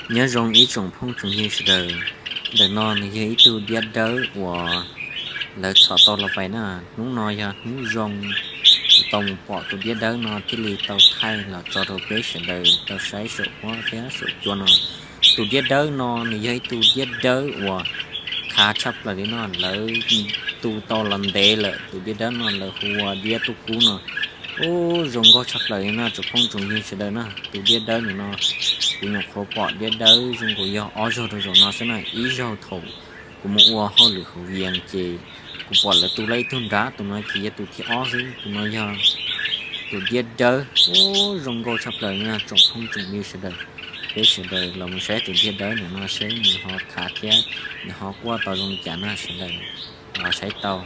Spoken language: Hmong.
Nyob zoo ib tsoom phooj tsoom ywg sawv daws. Ntawm no nws yog ib tug diab dawb uas lawv txhom tau los pais na. Hnub no yog hnub zoo, kuv tau mus pom tus diab dawb no thiaj li tau thaij los tso rau peb sawv daws tau saib saum huab thiab saum cua no. Tus diab dawb no nws yog ib tug diab dawb uas khav tshaj plaws li no, lawv tu tau los ntev lawm. Tus diab dawb no lawv hu ua diab tuj kub no. Ub, zoo nkauj tshaj plaws li no tsoom phooj tsoom ywg sawv daws na. Tus diab dawb nim no kuv nyuam qhuav pom diab dawb zoo nkaus yog ob zaug rau zaum no xwb na. Ib zaug thaum kuv mus ua hauj lwm hauv Vias ces kuv pom lawv tu lawm ib tug nrab, tus no ces yog tus thib ob xwb. Tus no yog tus diab dawb. Ub, zoo nkauj tshaj plaws li no tsoom phooj tsoom ywg sawv daws. Peb sawv daws los mus saib tus diab dawb nim no seb nws ho khav thiab nws ho quaj tau zoo li cas na, sawv daws los saib tau.